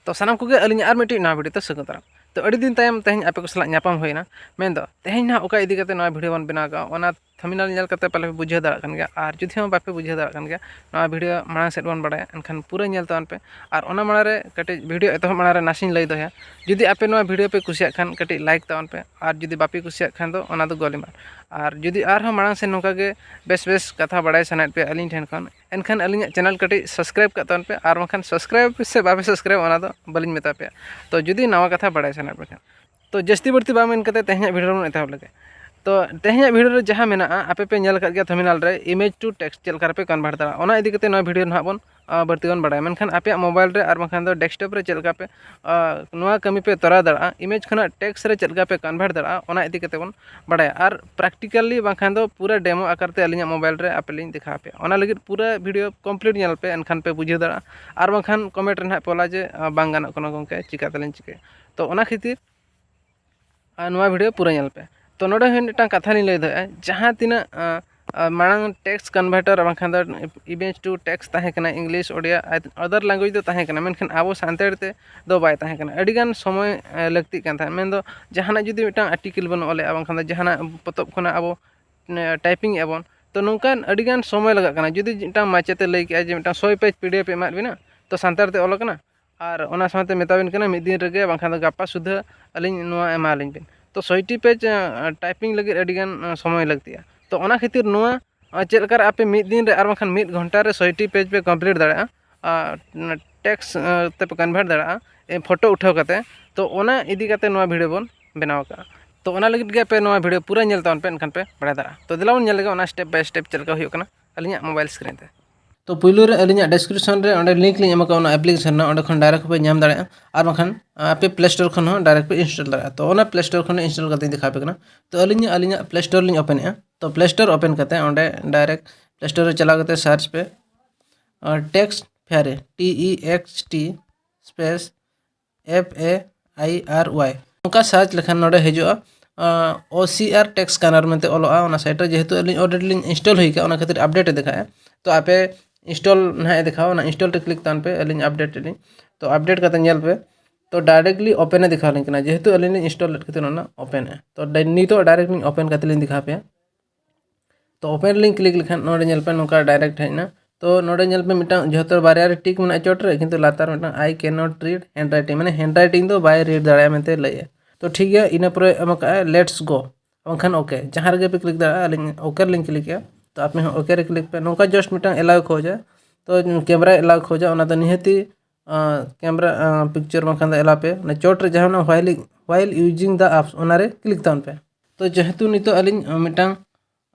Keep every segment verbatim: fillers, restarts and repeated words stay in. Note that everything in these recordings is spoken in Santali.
ᱛᱚ ᱥᱟᱱᱟᱢ ᱠᱚᱜᱮ ᱟᱹᱞᱤᱧᱟᱜ ᱟᱨ ᱢᱤᱫᱴᱤᱡ ᱱᱟᱣᱟ ᱵᱷᱤᱰᱤᱭᱳ ᱛᱮ ᱥᱟᱹᱜᱩᱱ ᱫᱟᱨᱟᱢ᱾ ᱛᱚ ᱟᱹᱰᱤ ᱫᱤᱱ ᱛᱟᱭᱚᱢ ᱛᱮᱦᱮᱧ ᱟᱯᱮ ᱠᱚ ᱥᱟᱞᱟᱜ ᱧᱟᱯᱟᱢ ᱦᱩᱭᱱᱟ᱾ ᱢᱮᱱᱫᱚ ᱛᱮᱦᱮᱧ ᱱᱟᱦᱟᱜ ᱚᱠᱟ ᱤᱫᱤ ᱠᱟᱛᱮ ᱱᱚᱣᱟ ᱵᱷᱤᱰᱤᱭᱳ ᱵᱚᱱ ᱵᱮᱱᱟᱣ ᱠᱟᱜᱼᱟ, ᱚᱱᱟ ᱛᱷᱟᱢᱵᱽᱱᱮᱞ ᱧᱮᱞ ᱠᱟᱛᱮ ᱯᱟᱞᱮ ᱯᱮ ᱵᱩᱡᱷᱟᱹᱣ ᱫᱟᱲᱮᱭᱟᱜ ᱠᱟᱱ ᱜᱮᱭᱟ, ᱟᱨ ᱡᱩᱫᱤ ᱦᱚᱸ ᱵᱟᱯᱮ ᱵᱩᱡᱷᱟᱹᱣ ᱫᱟᱲᱮᱭᱟᱜ ᱠᱟᱱ ᱜᱮᱭᱟ, ᱱᱚᱣᱟ ᱵᱷᱤᱰᱤᱭᱳ ᱢᱟᱲᱟᱝ ᱥᱮᱫ ᱵᱚᱱ ᱵᱟᱲᱟᱭᱟ, ᱮᱱᱠᱷᱟᱱ ᱯᱩᱨᱟᱹ ᱧᱮᱞ ᱛᱟᱵᱚᱱ ᱯᱮ᱾ ᱟᱨ ᱚᱱᱟ ᱢᱟᱲᱟᱝ ᱨᱮ ᱠᱟᱹᱴᱤᱡ ᱵᱷᱤᱰᱤᱭᱳ ᱮᱛᱚᱦᱚᱵ ᱢᱟᱲᱟᱝ ᱨᱮ ᱱᱟᱥᱮᱧ ᱞᱟᱹᱭ ᱫᱚᱦᱚᱭᱟ, ᱡᱩᱫᱤ ᱟᱯᱮ ᱱᱚᱣᱟ ᱵᱷᱤᱰᱤᱭᱳ ᱯᱮ ᱠᱩᱥᱤᱭᱟᱜ ᱠᱷᱟᱱ ᱠᱟᱹᱴᱤᱡ ᱞᱟᱭᱤᱠ ᱛᱟᱵᱚᱱ ᱯᱮ, ᱟᱨ ᱡᱩᱫᱤ ᱵᱟᱯᱮ ᱠᱩᱥᱤᱭᱟᱜ ᱠᱷᱟᱱ ᱫᱚ ᱚᱱᱟ ᱫᱚ ᱜᱚᱞᱤᱢᱟᱨ᱾ ᱟᱨ ᱡᱩᱫᱤ ᱟᱨᱦᱚᱸ ᱢᱟᱲᱟᱝ ᱥᱮᱫ ᱱᱚᱝᱠᱟ ᱜᱮ ᱵᱮᱥ ᱵᱮᱥ ᱠᱟᱛᱷᱟ ᱵᱟᱲᱟᱭ ᱥᱟᱱᱟᱭᱮᱫ ᱯᱮᱭᱟ ᱟᱹᱞᱤᱧ ᱴᱷᱮᱱ ᱠᱷᱚᱱ, ᱮᱱᱠᱷᱟᱱ ᱟᱹᱞᱤᱧᱟᱜ ᱪᱮᱱᱮᱞ ᱠᱟᱹᱴᱤᱡ ᱥᱟᱵᱥᱠᱨᱟᱭᱤᱵᱽ ᱠᱟᱜ ᱛᱟᱵᱚᱱ ᱯᱮ, ᱟᱨ ᱵᱟᱝᱠᱷᱟᱱ ᱥᱟᱵᱥᱠᱨᱟᱭᱤᱵᱽ ᱥᱮ ᱵᱟᱯᱮ ᱥᱟᱵᱥᱠᱨᱟᱭᱤᱵᱽ ᱚᱱᱟ ᱫᱚ ᱵᱟᱹᱞᱤᱧ ᱢᱮᱛᱟ ᱯᱮᱭᱟ᱾ ᱛᱚ ᱡᱩᱫᱤ ᱱᱟᱣᱟ ᱠᱟᱛᱷᱟ ᱵᱟᱲᱟᱭ ᱥᱟᱱᱟᱭᱮᱫ ᱯᱮ ᱠᱷᱟᱱ, ᱛᱚ ᱡᱟᱹᱥᱛᱤ ᱵᱟᱹᱲᱛᱤ ᱵᱟᱝ ᱢᱮᱱ ᱠᱟᱛᱮ ᱛᱮᱦᱮᱧᱟᱜ ᱵᱷᱤᱰᱤᱭᱳ ᱵᱚᱱ ᱮᱛᱚᱦᱚᱵ ᱞᱮᱜᱮ᱾ ᱛᱚ ᱛᱮᱦᱮᱧᱟᱜ ᱵᱷᱤᱰᱤᱭᱳ ᱨᱮ ᱡᱟᱦᱟᱸ ᱢᱮᱱᱟᱜᱼᱟ, ᱟᱯᱮ ᱯᱮ ᱧᱮᱞ ᱟᱠᱟᱫ ᱜᱮᱭᱟ ᱛᱷᱟᱢᱵᱽᱱᱮᱞ ᱨᱮ image to text ᱪᱮᱫ ᱞᱮᱠᱟ ᱨᱮᱯᱮ ᱠᱚᱱᱵᱷᱟᱨᱴ ᱫᱟᱲᱮᱭᱟᱜᱼᱟ, ᱚᱱᱟ ᱤᱫᱤ ᱠᱟᱛᱮ ᱱᱚᱣᱟ ᱵᱷᱤᱰᱤᱭᱳ ᱱᱟᱦᱟᱜ ᱵᱚᱱ ᱟᱨ ᱵᱟᱹᱲᱛᱤ ᱵᱚᱱ ᱵᱟᱲᱟᱭᱟ᱾ ᱢᱮᱱᱠᱷᱟᱱ ᱟᱯᱮᱭᱟᱜ ᱢᱳᱵᱟᱭᱤᱞ ᱨᱮ ᱟᱨ ᱵᱟᱝᱠᱷᱟᱱ ᱫᱚ ᱰᱮᱥᱠᱴᱚᱯ ᱨᱮ ᱪᱮᱫ ᱞᱮᱠᱟ ᱯᱮ, ᱟᱨ ᱱᱚᱣᱟ ᱠᱟᱹᱢᱤ ᱯᱮ ᱛᱚᱨᱟᱣ ᱫᱟᱲᱮᱭᱟᱜᱼᱟ, image ᱠᱷᱚᱱᱟᱜ text ᱨᱮ ᱪᱮᱫ ᱞᱮᱠᱟ ᱯᱮ ᱠᱚᱱᱵᱷᱟᱨᱴ ᱫᱟᱲᱮᱭᱟᱜᱼᱟ, ᱚᱱᱟ ᱤᱫᱤ ᱠᱟᱛᱮ ᱵᱚᱱ ᱵᱟᱲᱟᱭᱟ᱾ ᱟᱨ practically ᱵᱟᱝᱠᱷᱟᱱ ᱫᱚ ᱯᱩᱨᱟᱹ demo ᱟᱠᱟᱨ ᱛᱮ ᱟᱹᱞᱤᱧᱟᱜ ᱢᱳᱵᱟᱭᱤᱞ ᱨᱮ ᱟᱯᱮ ᱞᱤᱧ ᱫᱮᱠᱷᱟᱣ ᱟᱯᱮᱭᱟ᱾ ᱚᱱᱟ ᱞᱟᱹᱜᱤᱫ ᱯᱩᱨᱟᱹ ᱵᱷᱤᱰᱤᱭᱳ complete ᱧᱮᱞ ᱯᱮ, ᱮᱱᱠᱷᱟᱱ ᱯᱮ ᱵᱩᱡᱷᱟᱹᱣ ᱫᱟᱲᱮᱭᱟᱜᱼᱟ᱾ ᱟᱨ ᱵᱟᱝᱠᱷᱟᱱ ᱠᱚᱢᱮᱱᱴ ᱨᱮ ᱱᱟᱦᱟᱜ ᱯᱮ ᱚᱞᱟ ᱡᱮ, "ᱟᱸ, ᱵᱟᱝ ᱜᱟᱱᱚᱜ ᱠᱟᱱᱟ ᱜᱚᱢᱠᱮ, ᱪᱤᱠᱟᱹ ᱛᱮᱞᱤᱧ ᱪᱤᱠᱟᱹᱭᱟ?" ᱛᱚ ᱚᱱᱟ ᱠᱷᱟᱹᱛᱤᱨ ᱟᱨ ᱱᱚᱣᱟ ᱵᱷᱤᱰᱤᱭᱳ ᱯᱩᱨᱟᱹ ᱧᱮᱞ ᱯᱮ᱾ ᱛᱚ ᱱᱚᱰᱮ ᱦᱚᱸ ᱢᱤᱫᱴᱟᱝ ᱠᱟᱛᱷᱟ ᱞᱤᱧ ᱞᱟᱹᱭ ᱫᱚᱦᱚᱭᱟ, ᱡᱟᱦᱟᱸ ᱛᱤᱱᱟᱹᱜ, ᱟᱸ, ᱟᱸ, ᱢᱟᱲᱟᱝ text converter ᱵᱟᱝᱠᱷᱟᱱ ᱫᱚ image to text ᱛᱟᱦᱮᱸ ᱠᱟᱱᱟ, English, ᱳᱰᱤᱭᱟ, other language ᱫᱚ ᱛᱟᱦᱮᱸ ᱠᱟᱱᱟ, ᱢᱮᱱᱠᱷᱟᱱ ᱟᱵᱚ ᱥᱟᱱᱛᱟᱲ ᱛᱮ ᱫᱚ ᱵᱟᱭ ᱛᱟᱦᱮᱸ ᱠᱟᱱᱟ᱾ ᱟᱹᱰᱤᱜᱟᱱ ᱥᱚᱢᱚᱭ, ᱮ, ᱞᱟᱹᱠᱛᱤᱜ ᱠᱟᱱ ᱛᱟᱦᱮᱸᱫ᱾ ᱢᱮᱱᱫᱚ ᱡᱟᱦᱟᱱᱟᱜ ᱡᱩᱫᱤ ᱢᱤᱫᱴᱟᱝ article ᱵᱚᱱ ᱚᱞᱮᱜᱼᱟ, ᱵᱟᱝᱠᱷᱟᱱ ᱫᱚ ᱡᱟᱦᱟᱱᱟᱜ ᱯᱚᱛᱚᱵ ᱠᱷᱚᱱᱟᱜ ᱟᱵᱚ, ᱮ, typing ᱮᱜᱼᱟ ᱵᱚᱱ, ᱛᱚ ᱱᱚᱝᱠᱟᱱ ᱟᱹᱰᱤᱜᱟᱱ ᱥᱚᱢᱚᱭ ᱞᱟᱜᱟᱜ ᱠᱟᱱᱟ᱾ ᱡᱩᱫᱤ ᱢᱤᱫᱴᱟᱝ ᱢᱟᱪᱮᱛᱮ ᱞᱟᱹᱭ ᱠᱮᱜᱼᱟ ᱡᱮ ᱢᱤᱫᱴᱟᱝ ᱥᱚᱭ page PDF ᱮ ᱮᱢᱟᱫ ᱵᱮᱱᱟ, ᱛᱚ ᱥᱟᱱᱛᱟᱲ ᱛᱮ ᱚᱞ ᱟᱠᱟᱱᱟ, ᱟᱨ ᱚᱱᱟ ᱥᱟᱶᱛᱮ ᱢᱮᱛᱟᱵᱤᱱ ᱠᱟᱱᱟ ᱢᱤᱫ ᱫᱤᱱ ᱨᱮᱜᱮ ᱵᱟᱝᱠᱷᱟᱱ ᱫᱚ ᱜᱟᱯᱟ ᱥᱩᱫᱷᱟᱹ ᱟᱹᱞᱤᱧ ᱱᱚᱣᱟ ᱮᱢᱟᱞᱤᱧ ᱵᱤᱱ᱾ ᱛᱚ ᱥᱚᱭᱴᱤ page, ᱟᱸ, typing ᱞᱟᱹᱜᱤᱫ ᱟᱹᱰᱤᱜᱟᱱ, ᱟᱸ, ᱥᱚᱢᱚᱭ ᱞᱟᱹᱠᱛᱤᱜᱼᱟ᱾ ᱛᱚ ᱚᱱᱟ ᱠᱷᱟᱹᱛᱤᱨ ᱱᱚᱣᱟ, ᱟᱸ, ᱪᱮᱫ ᱞᱮᱠᱟᱨᱮ ᱟᱯᱮ ᱢᱤᱫ ᱫᱤᱱ ᱨᱮ ᱟᱨ ᱵᱟᱝᱠᱷᱟᱱ ᱢᱤᱫ ᱜᱷᱚᱱᱴᱟ ᱨᱮ ᱥᱚᱭᱴᱤ page ᱯᱮ complete ᱫᱟᱲᱮᱭᱟᱜᱼᱟ, ᱟᱨ text, ᱟᱸ, ᱛᱮᱯᱮ convert ᱫᱟᱲᱮᱭᱟᱜᱼᱟ, ᱮ, photo ᱩᱴᱷᱟᱹᱣ ᱠᱟᱛᱮ, ᱛᱚ ᱚᱱᱟ ᱤᱫᱤ ᱠᱟᱛᱮ ᱱᱚᱣᱟ ᱵᱷᱤᱰᱤᱭᱳ ᱵᱚᱱ ᱵᱮᱱᱟᱣ ᱟᱠᱟᱫᱼᱟ᱾ ᱛᱚ ᱚᱱᱟ ᱞᱟᱹᱜᱤᱫ ᱜᱮ ᱟᱯᱮ ᱱᱚᱣᱟ ᱵᱷᱤᱰᱤᱭᱳ ᱯᱩᱨᱟᱹ ᱧᱮᱞ ᱛᱟᱵᱚᱱ ᱯᱮ, ᱮᱱᱠᱷᱟᱱ ᱯᱮ ᱵᱟᱲᱟᱭ ᱫᱟᱲᱮᱭᱟᱜᱼᱟ᱾ ᱛᱚ ᱫᱮᱞᱟ ᱵᱚᱱ ᱧᱮᱞ ᱞᱮᱜᱮ ᱚᱱᱟ step by step ᱪᱮᱫ ᱞᱮᱠᱟ ᱦᱩᱭᱩᱜ ᱠᱟᱱᱟ ᱟᱹᱞᱤᱧᱟᱜ ᱢᱳᱵᱟᱭᱤᱞ screen ᱛᱮ᱾ ᱛᱚ ᱯᱩᱭᱞᱩ ᱨᱮ ᱟᱹᱞᱤᱧᱟᱜ description ᱨᱮ ᱚᱸᱰᱮ link ᱞᱤᱧ ᱮᱢ ᱟᱠᱟᱫᱼᱟ ᱚᱱᱟ application ᱨᱮᱱᱟᱜ, ᱚᱸᱰᱮ ᱠᱷᱚᱱ direct ᱯᱮ ᱧᱟᱢ ᱫᱟᱲᱮᱭᱟᱜᱼᱟ, ᱟᱨ ᱵᱟᱝᱠᱷᱟᱱ ᱟᱯᱮ Play Store ᱠᱷᱚᱱ ᱦᱚᱸ direct ᱯᱮ install ᱫᱟᱲᱮᱭᱟᱜᱼᱟ᱾ ᱛᱚ ᱚᱱᱟ Play Store ᱠᱷᱚᱱ install ᱠᱟᱛᱮᱧ ᱫᱮᱠᱷᱟᱣ ᱟᱯᱮ ᱠᱟᱱᱟ᱾ ᱛᱚ ᱟᱹᱞᱤᱧ, ᱟᱹᱞᱤᱧᱟᱜ Play Store ᱞᱤᱧ open ᱮᱜᱼᱟ᱾ ᱛᱚ Play Store open ᱠᱟᱛᱮ ᱚᱸᱰᱮ direct Play Store ᱨᱮ ᱪᱟᱞᱟᱣ ᱠᱟᱛᱮ search ᱯᱮ, ᱟᱨ Text Fairy, T E X T space F A I R Y, ᱱᱚᱝᱠᱟ search ᱞᱮᱠᱷᱟᱱ ᱱᱚᱰᱮ ᱦᱤᱡᱩᱜᱼᱟ, ᱟᱸ, O C R Text Scanner ᱢᱮᱱᱛᱮ ᱚᱞᱚᱜᱼᱟ᱾ ᱚᱱᱟ site ᱨᱮ ᱡᱮᱦᱮᱛᱩ ᱟᱹᱞᱤᱧ already ᱞᱤᱧ install ᱦᱩᱭ ᱠᱟᱜᱼᱟ, ᱚᱱᱟ ᱠᱷᱟᱹᱛᱤᱨ update ᱮ ᱫᱮᱠᱷᱟᱜᱼᱟ᱾ ᱛᱚ ᱟᱯᱮ install ᱱᱟᱦᱟᱜ ᱮ ᱫᱮᱠᱷᱟᱣᱟ, ᱚᱱᱟ install ᱨᱮ click ᱛᱟᱵᱚᱱ ᱯᱮ᱾ ᱟᱹᱞᱤᱧ update ᱞᱤᱧ, ᱛᱚ update ᱠᱟᱛᱮ ᱧᱮᱞ ᱯᱮ, ᱛᱚ directly open ᱮ ᱫᱮᱠᱷᱟᱣ ᱞᱤᱧ ᱠᱟᱱᱟ, ᱡᱮᱦᱮᱛᱩ ᱟᱹᱞᱤᱧ ᱞᱤᱧ install ᱞᱮᱫ ᱠᱷᱟᱹᱛᱤᱨ ᱚᱱᱟ open ᱮ᱾ ᱛᱚ ᱰᱟᱭ- ᱱᱤᱛᱚᱜ direct ᱞᱤᱧ open ᱠᱟᱛᱮ ᱞᱤᱧ ᱫᱮᱠᱷᱟᱣ ᱯᱮᱭᱟ᱾ ᱛᱚ open ᱞᱤᱧ click ᱞᱮᱠᱷᱟᱱ ᱱᱚᱰᱮ ᱧᱮᱞ ᱯᱮ ᱱᱚᱝᱠᱟ direct ᱦᱮᱡ ᱮᱱᱟ᱾ ᱛᱚ ᱱᱚᱰᱮ ᱧᱮᱞ ᱯᱮ ᱢᱤᱫᱴᱟᱝ ᱡᱚᱛᱚ ᱵᱟᱨᱭᱟ ᱨᱮ tick ᱢᱮᱱᱟᱜᱼᱟ ᱪᱚᱴ ᱨᱮ, ᱠᱤᱱᱛᱩ ᱞᱟᱛᱟᱨ ᱢᱤᱫᱴᱟᱝ "I cannot read handwriting", ᱢᱟᱱᱮ handwriting ᱫᱚ ᱵᱟᱭ read ᱫᱟᱲᱮᱭᱟᱜᱼᱟ ᱢᱮᱱᱛᱮ ᱞᱟᱹᱭᱮᱜᱼᱟ᱾ ᱛᱚ ᱴᱷᱤᱠ ᱜᱮᱭᱟ, ᱤᱱᱟᱹ ᱯᱚᱨᱮ ᱮᱢ ᱠᱟᱜᱼᱟ "Let's go", ᱵᱟᱝᱠᱷᱟᱱ OK, ᱡᱟᱦᱟᱸ ᱨᱮᱜᱮ ᱯᱮ click ᱫᱟᱲᱮᱭᱟᱜᱼᱟ᱾ ᱟᱹᱞᱤᱧ OK ᱨᱮᱞᱤᱧ click ᱮᱜᱼᱟ, ᱛᱚ ᱟᱯᱮ ᱦᱚᱸ OK ᱨᱮ click ᱯᱮ᱾ ᱱᱚᱝᱠᱟ just ᱢᱤᱫᱴᱟᱝ allow ᱠᱷᱚᱡᱟ, ᱛᱚ camera allow ᱠᱷᱚᱡᱟ, ᱚᱱᱟ ᱫᱚ ᱱᱤᱦᱟᱹᱛᱤ camera picture ᱵᱟᱝᱠᱷᱟᱱ ᱫᱚ allow ᱯᱮ᱾ ᱚᱱᱟ ᱪᱚᱴ ᱨᱮ ᱡᱟᱦᱟᱸ ᱢᱮᱱᱟᱜᱼᱟ "While, while using the apps", ᱚᱱᱟᱨᱮ click ᱛᱟᱵᱚᱱ ᱯᱮ᱾ ᱛᱚ ᱡᱮᱦᱮᱛᱩ ᱱᱤᱛᱚᱜ ᱟᱹᱞᱤᱧ ᱢᱤᱫᱴᱟᱝ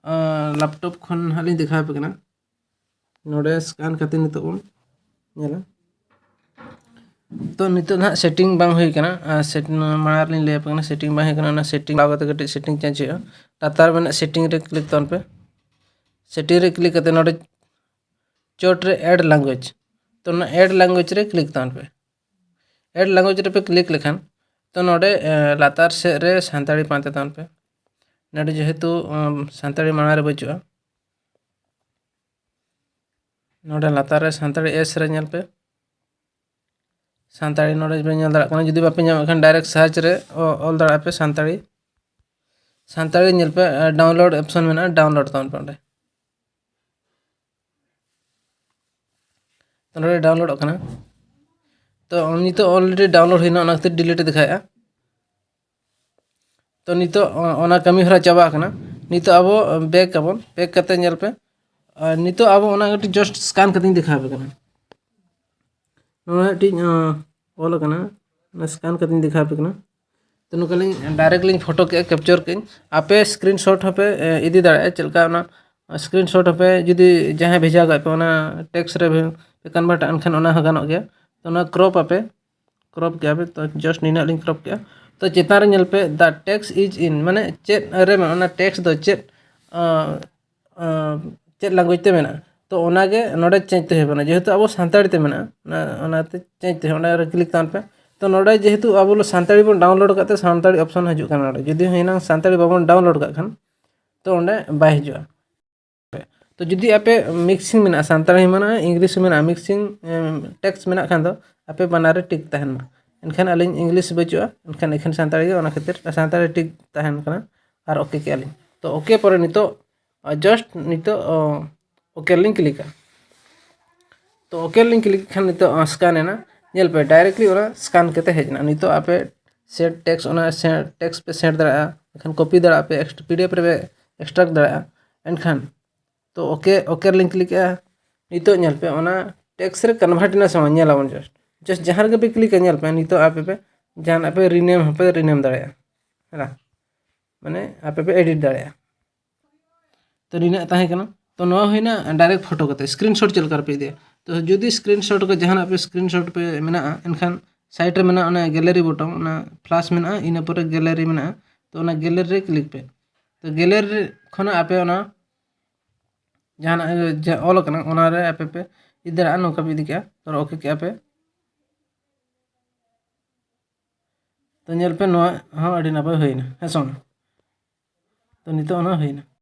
laptop ᱠᱷᱚᱱ ᱦᱟᱸᱜ ᱞᱤᱧ ᱫᱮᱠᱷᱟᱣ ᱟᱯᱮ ᱠᱟᱱᱟ, ᱱᱚᱰᱮ scan ᱠᱟᱛᱮ ᱱᱤᱛᱚᱜ ᱵᱚᱱ ᱧᱮᱞᱟ᱾ ᱛᱚ ᱱᱤᱛᱚᱜ ᱱᱟᱦᱟᱜ setting ᱵᱟᱝ ᱦᱩᱭ ᱠᱟᱱᱟ᱾ ᱟᱨ set ᱢᱟᱲᱟᱝ ᱨᱮᱞᱤᱧ ᱞᱟᱹᱭ ᱟᱯᱮ ᱠᱟᱱᱟ, setting ᱵᱟᱝ ᱦᱩᱭ ᱠᱟᱱᱟ᱾ ᱚᱱᱟ setting ᱞᱟᱜᱟᱣ ᱠᱟᱛᱮ ᱠᱟᱹᱴᱤᱡ setting change ᱦᱩᱭᱩᱜᱼᱟ᱾ ᱞᱟᱛᱟᱨ ᱢᱮᱱᱟᱜ setting ᱨᱮ click ᱛᱟᱵᱚᱱ ᱯᱮ᱾ Setting ᱨᱮ click ᱠᱟᱛᱮ ᱱᱚᱰᱮ ᱪᱚᱴ ᱨᱮ add language, ᱛᱚ ᱚᱱᱟ add language ᱨᱮ click ᱛᱟᱵᱚᱱ ᱯᱮ᱾ Add language ᱨᱮᱯᱮ click ᱞᱮᱠᱷᱟᱱ ᱛᱚ ᱱᱚᱰᱮ ᱞᱟᱛᱟᱨ ᱥᱮᱫ ᱨᱮ ᱥᱟᱱᱛᱟᱲᱤ ᱯᱟᱱᱛᱮ ᱛᱟᱵᱚᱱ ᱯᱮ᱾ ᱱᱚᱰᱮ ᱡᱮᱦᱮᱛᱩ ᱥᱟᱱᱛᱟᱲᱤ ᱢᱟᱲᱟᱝ ᱨᱮ ᱵᱟᱹᱪᱩᱜᱼᱟ, ᱱᱚᱰᱮ ᱞᱟᱛᱟᱨ ᱨᱮ ᱥᱟᱱᱛᱟᱲᱤ S ᱨᱮ ᱧᱮᱞ ᱯᱮ᱾ ᱥᱟᱱᱛᱟᱲᱤ ᱱᱚᱰᱮ ᱯᱮ ᱧᱮᱞ ᱫᱟᱲᱮᱭᱟᱜ ᱠᱟᱱᱟ᱾ ᱡᱩᱫᱤ ᱵᱟᱯᱮ ᱧᱟᱢᱮᱫ ᱠᱷᱟᱱ direct search ᱨᱮ ᱚᱞ ᱫᱟᱲᱮᱭᱟᱜᱼᱟ ᱯᱮ ᱥᱟᱱᱛᱟᱲᱤ᱾ ᱥᱟᱱᱛᱟᱲᱤ ᱧᱮᱞ ᱯᱮ, download option ᱢᱮᱱᱟᱜᱼᱟ, download ᱛᱟᱵᱚᱱ ᱯᱮ ᱚᱸᱰᱮ᱾ ᱛᱚ ᱱᱚᱰᱮ downloadᱚᱜ ᱠᱟᱱᱟ᱾ ᱛᱚ ᱱᱤᱛᱚᱜ already download ᱦᱩᱭᱱᱟ, ᱚᱱᱟ ᱠᱷᱟᱹᱛᱤᱨ delete ᱮ ᱫᱮᱠᱷᱟᱣᱮᱫᱼᱟ᱾ ᱛᱚ ᱱᱤᱛᱚᱜ ᱚᱱᱟ ᱠᱟᱹᱢᱤ ᱦᱚᱨᱟ ᱪᱟᱵᱟ ᱟᱠᱟᱱᱟ᱾ ᱱᱤᱛᱚᱜ ᱟᱵᱚ back ᱟᱵᱚᱱ, back ᱠᱟᱛᱮ ᱧᱮᱞ ᱯᱮ᱾ ᱟᱨ ᱱᱤᱛᱚᱜ ᱟᱵᱚ ᱚᱱᱟ ᱠᱟᱹᱴᱤᱡ just scan ᱠᱟᱛᱮᱧ ᱫᱮᱠᱷᱟᱣ ᱟᱯᱮ ᱠᱟᱱᱟ᱾ ᱱᱚᱣᱟ ᱢᱤᱫᱴᱤᱡ ᱚᱞ ᱟᱠᱟᱱᱟ, ᱚᱱᱟ scan ᱠᱟᱛᱮᱧ ᱫᱮᱠᱷᱟᱣ ᱟᱯᱮ ᱠᱟᱱᱟ᱾ ᱛᱚ ᱱᱚᱝᱠᱟ ᱞᱤᱧ direct ᱞᱤᱧ photo ᱠᱮᱫᱼᱟ, capture ᱠᱮᱫᱼᱟᱹᱧ᱾ ᱟᱯᱮ screenshot ᱦᱚᱸᱯᱮ ᱤᱫᱤ ᱫᱟᱲᱮᱭᱟᱜᱼᱟ᱾ ᱪᱮᱫ ᱞᱮᱠᱟ ᱚᱱᱟ screenshot ᱦᱚᱸᱯᱮ ᱡᱩᱫᱤ ᱡᱟᱦᱟᱸᱭ ᱵᱷᱮᱡᱟ ᱠᱟᱜ ᱯᱮ ᱚᱱᱟ text ᱨᱮ ᱯᱮ convert ᱮᱱᱠᱷᱟᱱ ᱚᱱᱟ ᱦᱚᱸ ᱜᱟᱱᱚᱜ ᱜᱮᱭᱟ᱾ ᱛᱚ ᱚᱱᱟ crop ᱟᱯᱮ, crop ᱠᱮᱜᱼᱟ ᱯᱮ᱾ ᱛᱚ just ᱱᱤᱱᱟᱹᱜ ᱞᱤᱧ crop ᱠᱮᱜᱼᱟ᱾ ᱛᱚ ᱪᱮᱛᱟᱱ ᱨᱮ ᱧᱮᱞ ᱯᱮ, "The text is in", ᱢᱟᱱᱮ ᱪᱮᱫ ᱨᱮ ᱢᱮᱱᱟᱜᱼᱟ, ᱚᱱᱟ text ᱫᱚ ᱪᱮᱫ ᱪᱮᱫ language ᱛᱮ ᱢᱮᱱᱟᱜᱼᱟ, ᱛᱚ ᱚᱱᱟᱜᱮ ᱱᱚᱰᱮ change ᱛᱮ ᱦᱩᱭᱩᱜ ᱠᱟᱱᱟ᱾ ᱡᱮᱦᱮᱛᱩ ᱟᱵᱚ ᱥᱟᱱᱛᱟᱲᱤ ᱛᱮ ᱢᱮᱱᱟᱜᱼᱟ, ᱚᱱᱟ ᱚᱱᱟᱛᱮ change ᱛᱮ ᱦᱩᱭᱩᱜᱼᱟ᱾ ᱚᱸᱰᱮ ᱨᱮ click ᱛᱟᱵᱚᱱ ᱯᱮ᱾ ᱛᱚ ᱱᱚᱰᱮ ᱡᱮᱦᱮᱛᱩ ᱟᱵᱚ ᱥᱟᱱᱛᱟᱲᱤ ᱵᱚᱱ download ᱟᱠᱟᱫ ᱛᱮ ᱥᱟᱱᱛᱟᱲᱤ option ᱦᱤᱡᱩᱜ ᱠᱟᱱᱟ ᱱᱚᱰᱮ᱾ ᱡᱩᱫᱤ ᱦᱩᱭᱱᱟ ᱥᱟᱱᱛᱟᱲᱤ ᱵᱟᱵᱚᱱ download ᱠᱟᱜ ᱠᱷᱟᱱ ᱛᱚ ᱚᱸᱰᱮ ᱵᱟᱭ ᱦᱤᱡᱩᱜᱼᱟ᱾ ᱛᱚ ᱡᱩᱫᱤ ᱟᱯᱮ ᱢᱤᱠᱥᱤᱝ ᱢᱮᱱᱟᱜᱼᱟ, ᱥᱟᱱᱛᱟᱲᱤ ᱢᱮᱱᱟᱜᱼᱟ, ᱤᱝᱞᱤᱥ ᱢᱮᱱᱟᱜᱼᱟ, ᱢᱤᱠᱥᱤᱝ ᱴᱮᱠᱥᱴ ᱢᱮᱱᱟᱜ ᱠᱷᱟᱱ ᱫᱚ ᱟᱯᱮ ᱵᱟᱱᱟᱨ ᱨᱮ ᱴᱤᱠ ᱛᱟᱦᱮᱱ ᱢᱟ᱾ ᱮᱱᱠᱷᱟᱱ ᱟᱹᱞᱤᱧ ᱤᱝᱞᱤᱥ ᱵᱟᱹᱪᱩᱜᱼᱟ, ᱮᱱᱠᱷᱟᱱ ᱮᱠᱷᱮᱱ ᱥᱟᱱᱛᱟᱲᱤ ᱜᱮ, ᱚᱱᱟ ᱠᱷᱟᱹᱛᱤᱨ ᱥᱟᱱᱛᱟᱲᱤ ᱴᱤᱠ ᱛᱟᱦᱮᱱ ᱠᱟᱱᱟ᱾ ᱟᱨ ᱳᱠᱮ ᱠᱮᱜᱼᱟ ᱞᱤᱧ᱾ ᱛᱚ ᱳᱠᱮ ᱯᱚᱨᱮ ᱱᱤᱛᱚᱜ ᱡᱟᱥᱴ ᱱᱤᱛᱚᱜ ᱳᱠᱮ ᱞᱤᱧ ᱠᱞᱤᱠᱟ᱾ ᱛᱚ ᱳᱠᱮ ᱞᱤᱧ ᱠᱞᱤᱠ ᱠᱷᱟᱱ ᱱᱤᱛᱚᱜ ᱥᱠᱮᱱ ᱮᱱᱟ᱾ ᱧᱮᱞ ᱯᱮ, ᱰᱟᱭᱨᱮᱠᱴᱞᱤ ᱚᱱᱟ ᱥᱠᱮᱱ ᱠᱟᱛᱮ ᱦᱮᱡ ᱮᱱᱟ᱾ ᱱᱤᱛᱚᱜ ᱟᱯᱮ ᱥᱮᱴ ᱴᱮᱠᱥᱴ, ᱚᱱᱟ ᱴᱮᱠᱥᱴ ᱯᱮ ᱥᱮᱴ ᱫᱟᱲᱮᱭᱟᱜᱼᱟ, ᱮᱱᱠᱷᱟᱱ ᱠᱚᱯᱤ ᱫᱟᱲᱮᱭᱟᱜᱼᱟ ᱯᱮ, ᱯᱤᱰᱤᱮᱯᱷ ᱨᱮᱯᱮ ᱮᱠᱥᱴᱨᱟᱠᱴ ᱫᱟᱲᱮᱭᱟᱜᱼᱟ᱾ ᱮᱱᱠᱷᱟᱱ ᱛᱚ ᱳᱠᱮ, ᱳᱠᱮ ᱨᱮᱞᱤᱧ ᱠᱞᱤᱠᱮᱜᱼᱟ᱾ ᱱᱤᱛᱚᱜ ᱧᱮᱞ ᱯᱮ, ᱚᱱᱟ ᱴᱮᱠᱥᱴ ᱨᱮ ᱠᱚᱱᱵᱷᱟᱨᱴ ᱮᱱᱟ ᱥᱮ ᱵᱟᱝ, ᱧᱮᱞ ᱟᱵᱚᱱ ᱡᱟᱥᱴ᱾ ᱡᱟᱥᱴ ᱡᱟᱦᱟᱸ ᱨᱮᱜᱮ ᱯᱮ ᱠᱞᱤᱠᱟ, ᱧᱮᱞ ᱯᱮ, ᱱᱤᱛᱚᱜ ᱟᱯᱮ ᱯᱮ ᱡᱟᱦᱟᱱᱟᱜ ᱯᱮ ᱨᱤᱱᱮᱢ ᱦᱚᱸᱯᱮ ᱨᱤᱱᱮᱢ ᱫᱟᱲᱮᱭᱟᱜᱼᱟ, ᱦᱮᱸ, ᱢᱟᱱᱮ ᱟᱯᱮ ᱯᱮ ᱮᱰᱤᱴ ᱫᱟᱲᱮᱭᱟᱜᱼᱟ᱾ ᱛᱚ ᱱᱤᱱᱟᱹᱜ ᱛᱟᱦᱮᱸ ᱠᱟᱱᱟ᱾ ᱛᱚ ᱱᱚᱣᱟ ᱦᱩᱭᱱᱟ ᱰᱟᱭᱨᱮᱠᱴ ᱯᱷᱳᱴᱳ ᱠᱟᱛᱮ᱾ ᱥᱠᱨᱤᱱᱥᱚᱴ ᱪᱮᱫ ᱞᱮᱠᱟ ᱨᱮᱯᱮ ᱤᱫᱤᱭᱟ? ᱛᱚ ᱡᱩᱫᱤ ᱥᱠᱨᱤᱱᱥᱚᱴ ᱠᱚ ᱡᱟᱦᱟᱱᱟᱜ ᱯᱮ ᱥᱠᱨᱤᱱᱥᱚᱴ ᱯᱮ ᱢᱮᱱᱟᱜᱼᱟ, ᱮᱱᱠᱷᱟᱱ ᱥᱟᱭᱤᱰ ᱨᱮ ᱢᱮᱱᱟᱜᱼᱟ ᱚᱱᱟ ᱜᱮᱞᱟᱨᱤ ᱵᱚᱴᱚᱢ, ᱚᱱᱟ ᱯᱞᱟᱥ ᱢᱮᱱᱟᱜᱼᱟ, ᱤᱱᱟᱹ ᱯᱚᱨᱮ ᱜᱮᱞᱟᱨᱤ ᱢᱮᱱᱟᱜᱼᱟ᱾ ᱛᱚ ᱚᱱᱟ ᱜᱮᱞᱟᱨᱤ ᱨᱮ ᱠᱞᱤᱠ ᱯᱮ᱾ ᱛᱚ ᱜᱮᱞᱟᱨᱤ ᱠᱷᱚᱱᱟᱜ ᱟᱯᱮ ᱚᱱᱟ ᱡᱟᱦᱟᱱᱟᱜ ᱡᱟᱦᱟᱸ ᱚᱞ ᱟᱠᱟᱱᱟ, ᱚᱱᱟ ᱨᱮ ᱟᱯᱮ ᱯᱮ ᱤᱫᱤ ᱫᱟᱲᱮᱭᱟᱜᱼᱟ᱾ ᱱᱚᱝᱠᱟ ᱯᱮ ᱤᱫᱤ ᱠᱮᱜᱼᱟ, ᱛᱚ ᱳᱠᱮ ᱠᱮᱜᱼᱟ ᱯᱮ᱾ ᱛᱚ ᱧᱮᱞ ᱯᱮ, ᱱᱚᱣᱟ ᱦᱚᱸ ᱟᱹᱰᱤ ᱱᱟᱯᱟᱭ ᱦᱩᱭᱱᱟ, ᱦᱮᱸ ᱥᱮ ᱵᱟᱝ? ᱛᱚ ᱱᱤᱛᱚᱜ ᱚᱱᱟ ᱦᱩᱭᱱᱟ᱾